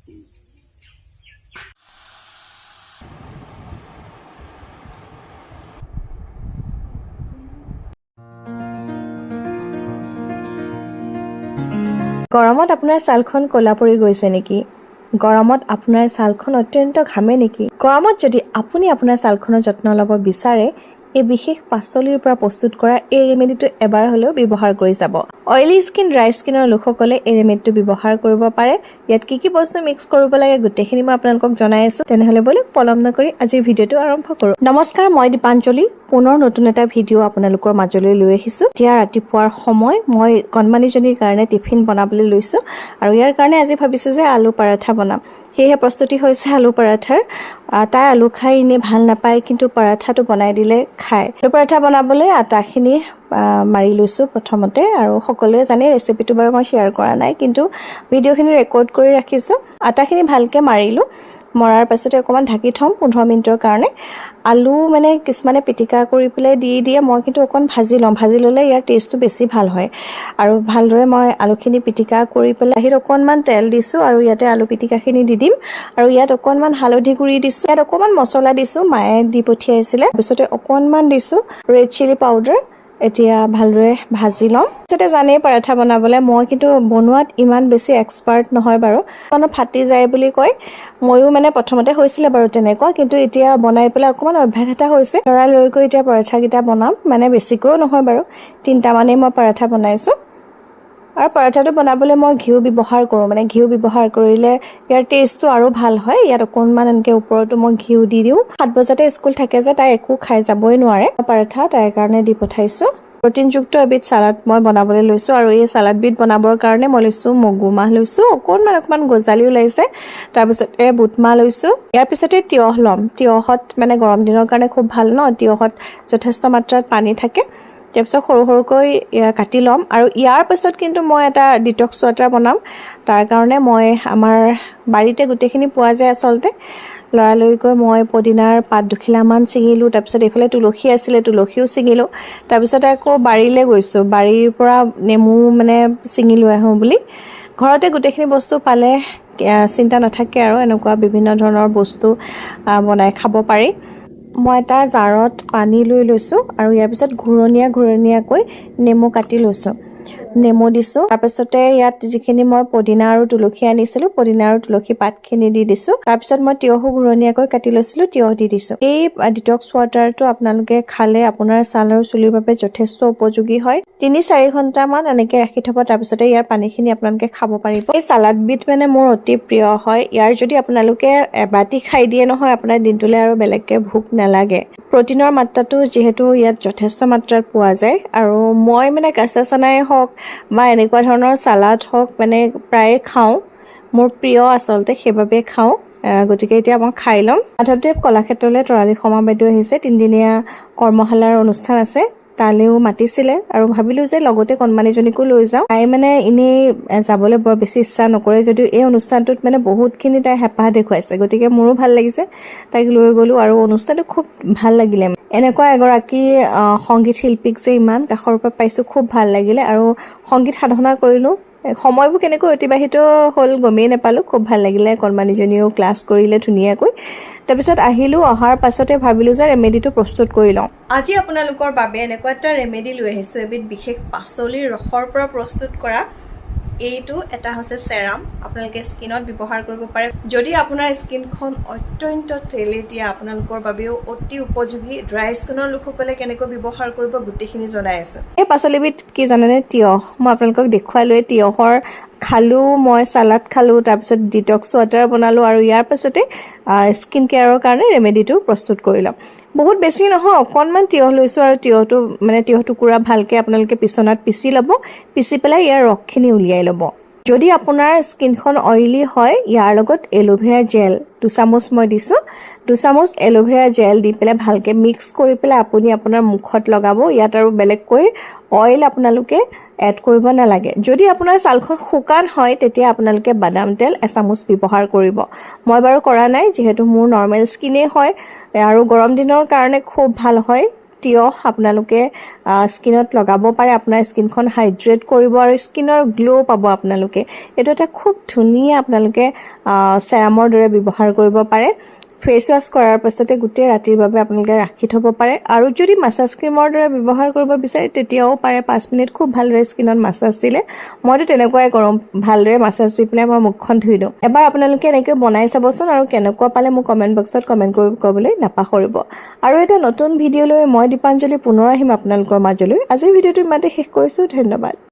গৰমত আপোনাৰ ছালখন ক'লা পৰি গৈছে নেকি? গৰমত আপোনাৰ ছালখন অত্যন্ত ঘামে নেকি? গৰমত যদি আপুনি আপোনাৰ ছালখনৰ যত্ন ল'ব বিচাৰে, এই বিশেষ পাচলিৰ পৰা প্ৰস্তুত কৰা এই ৰেমেডিটো এবাৰ হ'লেও ব্যৱহাৰ কৰি যাব। অইলি স্কিন, ড্ৰাই স্কিনৰ লোকসকলে এই ৰেমেডিটো ব্যৱহাৰ কৰিব পাৰে। ইয়াত কি কি বস্তু মিক্স কৰিব লাগে, গোটেইখিনি মই আপোনালোকক জনাই আছো। তেনেহ'লে ব'লক, পলম নকৰি আজিৰ ভিডিঅ'টো আৰম্ভ কৰোঁ। নমস্কাৰ, মই দীপাঞ্জলি। পুনৰ নতুন এটা ভিডিঅ' আপোনালোকৰ মাজলৈ লৈ আহিছোঁ। এতিয়া ৰাতিপুৱাৰ সময়। মই কণমানিজনীৰ কাৰণে টিফিন বনাবলৈ লৈছোঁ আৰু ইয়াৰ কাৰণে আজি ভাবিছোঁ যে আলু পৰাঠা বনাম। সেয়েহে প্ৰস্তুতি হৈছে আলু পৰাঠাৰ। তাই আলু খাই এনেই ভাল নাপায়, কিন্তু পৰাঠাটো বনাই দিলে খায়। আলু পৰাঠা বনাবলৈ আটাখিনি মাৰি লৈছোঁ প্ৰথমতে। আৰু সকলোৱে জানে ৰেচিপিটো বাৰু, মই শ্বেয়াৰ কৰা নাই, কিন্তু ভিডিঅ'খিনি ৰেকৰ্ড কৰি ৰাখিছোঁ। আটাখিনি ভালকৈ মাৰিলোঁ। মৰাৰ পাছতে অকণমান ঢাকি থ'ম 15 মিনিটৰ কাৰণে। আলু মানে কিছুমানে পিটিকা কৰি পেলাই দি দিয়ে, মই কিন্তু অকণ ভাজি লওঁ। ভাজি ল'লে ইয়াৰ টেষ্টটো বেছি ভাল হয়। আৰু ভালদৰে মই আলুখিনি পিটিকা কৰি পেলাই আহিত অকণমান তেল দিছোঁ আৰু ইয়াতে আলু পিটিকাখিনি দি দিম। আৰু ইয়াত অকণমান হালধি গুড়ি দিছোঁ, ইয়াত অকণমান মছলা দিছোঁ, মায়ে দি পঠিয়াইছিলে। তাৰপিছতে অকণমান দিছোঁ ৰেড চিলি পাউডাৰ। এতিয়া ভালদৰে ভাজি ল'ম। তাৰপিছতে জানেই পৰাঠা বনাবলৈ, মই কিন্তু বনোৱাত ইমান বেছি এক্সপাৰ্ট নহয় বাৰু। মানে ফাটি যায় বুলি কয়। ময়ো মানে প্ৰথমতে হৈছিলে বাৰু তেনেকুৱা, কিন্তু এতিয়া বনাই পেলাই অকণমান অভ্যাস এটা হৈছে। লৰালৰিকৈ এতিয়া পৰাঠাকেইটা বনাম। মানে বেছিকৈও নহয় বাৰু, তিনিটামানেই মই পৰাঠা বনাইছোঁ। আৰু পৰাঠাটো বনাবলৈ মই ঘিউ ব্যৱহাৰ কৰোঁ। মানে ঘিউ ব্যৱহাৰ কৰিলে ইয়াৰ টেষ্টটো আৰু ভাল হয়। ইয়াত অকণমান এনেকৈ ওপৰতো মই ঘিউ দি দিওঁ। 7 বজাতে স্কুল থাকে যে তাই একো খাই যাবই নোৱাৰে। পৰাঠা তাইৰ কাৰণে দি পঠাইছোঁ। প্ৰটিনযুক্ত এবিধ চালাড মই বনাবলৈ লৈছোঁ। আৰু এই চালাডবিধ বনাবৰ কাৰণে মই লৈছোঁ মগু মাহ লৈছোঁ, অকণমান অকণমান গজালি ওলাইছে। তাৰপিছতে বুটমাহ লৈছোঁ। ইয়াৰ পিছতে তিয়ঁহ ল'ম। তিয়ঁহত মানে গৰম দিনৰ কাৰণে খুব ভাল ন, তিয়ঁহত যথেষ্ট মাত্ৰাত পানী থাকে। তাৰপিছত সৰু সৰুকৈ কাটি ল'ম। আৰু ইয়াৰ পাছত কিন্তু মই এটা ডিটক্স ৱাটাৰ বনাম। তাৰ কাৰণে মই আমাৰ বাৰীতে গোটেইখিনি পোৱা যায় আচলতে। লৰালৰিকৈ মই পদিনাৰ পাত দুখিলামান ছিঙিলোঁ। তাৰপিছত এইফালে তুলসী আছিলে, তুলসীও ছিঙিলোঁ। তাৰপিছত আকৌ বাৰীলৈ গৈছোঁ, বাৰীৰ পৰা নেমু মানে ছিঙি লৈ আহোঁ বুলি। ঘৰতে গোটেইখিনি বস্তু পালে চিন্তা নাথাকে আৰু এনেকুৱা বিভিন্ন ধৰণৰ বস্তু বনাই খাব পাৰি। মই এটা জাৰত পানী লৈ লৈছোঁ আৰু ইয়াৰ পিছত ঘূৰণীয়া ঘূৰণীয়াকৈ নেমু কাটি লৈছোঁ, নেমু দিছোঁ। তাৰপিছতে ইয়াত যিখিনি মই পদিনা আৰু তুলসী আনিছিলোঁ, পদিনা আৰু তুলসী পাতখিনি দি দিছোঁ। তাৰপিছত মই তিয়ঁহো ঘূৰণীয়াকৈ কাটি লৈছিলোঁ, তিয়ঁহ দি দিছোঁ। এই ডিটক্স ৱাটাৰটো আপোনালোকে খালে আপোনাৰ ছাল আৰু চুলিৰ বাবে যথেষ্ট উপযোগী হয়। 3-4 ঘণ্টামান এনেকৈ ৰাখি থ'ব, তাৰপিছতে ইয়াৰ পানীখিনি আপোনালোকে খাব পাৰিব। এই চালাডবিধ মানে মোৰ অতি প্ৰিয় হয়। ইয়াৰ যদি আপোনালোকে এবাতি খাই দিয়ে নহয়, আপোনাৰ দিনটোলৈ আৰু বেলেগকৈ ভোক নালাগে। প্ৰটিনৰ মাত্ৰাটো যিহেতু ইয়াত যথেষ্ট মাত্ৰাত পোৱা যায়। আৰু মই মানে কেঁচা চানাই হওক বা এনেকুৱা ধৰণৰ চালাড হওক, মানে প্ৰায়ে খাওঁ। মোৰ প্ৰিয় আচলতে, সেইবাবে খাওঁ। গতিকে এতিয়া মই খাই ল'ম। মাধৱদেৱ কলাক্ষেত্ৰলৈ তৰালী শৰ্মা বাইদেউ আহিছে। তিনিদিনীয়া কৰ্মশালাৰ অনুষ্ঠান আছে, তালৈও মাতিছিলে। আৰু ভাবিলোঁ যে লগতে কণমানিজনীকো লৈ যাওঁ। তাই মানে এনেই যাবলৈ বৰ বেছি ইচ্ছা নকৰে যদিও এই অনুষ্ঠানটোত মানে বহুতখিনি তাই হেঁপাহ দেখুৱাইছে। গতিকে মোৰো ভাল লাগিছে, তাইক লৈ গ'লোঁ আৰু অনুষ্ঠানটো খুব ভাল লাগিলে। এনেকুৱা এগৰাকী সংগীত শিল্পীক যে ইমান কাষৰ পৰা পাইছোঁ, খুব ভাল লাগিলে। আৰু সংগীত সাধনা কৰিলোঁ, সময়বোৰ কেনেকৈ অতিবাহিত হ'ল গমেই নাপালোঁ। খুব ভাল লাগিলে। কণমানিজনীয়েও ক্লাছ কৰিলে ধুনীয়াকৈ। তাৰপিছত আহিলোঁ। অহাৰ পাছতে ভাবিলোঁ যে ৰেমেডিটো প্ৰস্তুত কৰি লওঁ। আজি আপোনালোকৰ বাবে এনেকুৱা এটা ৰেমেডি লৈ আহিছোঁ, এবিধ বিশেষ পাচলিৰ ৰসৰ পৰা প্ৰস্তুত কৰা। এইটো এটা হৈছে চেৰাম, আপোনালোকে স্কিনত ব্যৱহাৰ কৰিব পাৰে। যদি আপোনাৰ স্কিনখন অত্যন্ত তেলেতীয়া, আপোনালোকৰ বাবেও অতি উপযোগী। ড্ৰাই স্কিনৰ লোকসকলে কেনেকৈ ব্যৱহাৰ কৰিব, গোটেইখিনি জনাই আছোঁ। এই পাচলিবিধ কি জানেনে? তিয়ঁহ। মই আপোনালোকক দেখুৱালোৱে, তিয়ঁহৰ খালোঁ মই, চালাড খালোঁ, তাৰপিছত ডিটক্স ৱাটাৰ বনালোঁ। আৰু ইয়াৰ পাছতে স্কিন কেয়াৰৰ কাৰণে ৰেমেডিটো প্ৰস্তুত কৰি ল'ম। বহুত বেছি নহয়, অকণমান তিয়ঁহ লৈছোঁ। আৰু তিয়ঁহটো মানে তিয়ঁহ টুকুৰা ভালকৈ আপোনালোকে পিছনাত পিচি ল'ব। পিচি পেলাই ইয়াৰ ৰসখিনি উলিয়াই ল'ব। যদি আপোনাৰ স্কিনখন অইলি হয়, ইয়াৰ লগত এল'ভেৰা জেল 2 চামুচ মই দিছোঁ। 2 চামুচ এল'ভেৰা জেল দি পেলাই ভালকৈ মিক্স কৰি পেলাই আপুনি আপোনাৰ মুখত লগাব। ইয়াত আৰু বেলেগকৈ অইল আপোনালোকে এড কৰিব নালাগে। যদি আপোনাৰ ছালখন শুকান হয়, তেতিয়া আপোনালোকে বাদাম তেল এচামুচ ব্যৱহাৰ কৰিব। মই বাৰু কৰা নাই, যিহেতু মোৰ নৰ্মেল স্কিনেই হয় আৰু গৰম দিনৰ কাৰণে খুব ভাল হয়। তিয়হ আপোনালোকে স্কিনত লগাব পাৰে। আপোনাৰ স্কিনখন হাইড্ৰেট কৰিব আৰু স্কিনৰ গ্ল' পাব আপোনালোকে। এইটো এটা খুব ধুনীয়া, আপোনালোকে চেৰামৰ দৰে ব্যৱহাৰ কৰিব পাৰে। ফেচ ৱাছ কৰাৰ পাছতে গোটেই ৰাতিৰ বাবে আপোনালোকে ৰাখি থ'ব পাৰে আৰু যদি মাছাজ ক্ৰীমৰ দৰে ব্যৱহাৰ কৰিব বিচাৰে, তেতিয়াও পাৰে। 5 মিনিট খুব ভালদৰে স্কিনত মাছাজ দিলে, মইতো তেনেকুৱাই কৰোঁ, ভালদৰে মাছাজ দি পেলাই মই মুখখন ধুই দিওঁ। এবাৰ আপোনালোকে এনেকৈ বনাই চাবচোন আৰু কেনেকুৱা পালে মোক কমেণ্ট বক্সত কমেণ্ট কৰি ক'বলৈ নাপাহৰিব। আৰু এটা নতুন ভিডিঅ' লৈ মই দীপাঞ্জলি পুনৰ আহিম আপোনালোকৰ মাজলৈ। আজিৰ ভিডিঅ'টো ইমানতে শেষ কৰিছোঁ। ধন্যবাদ।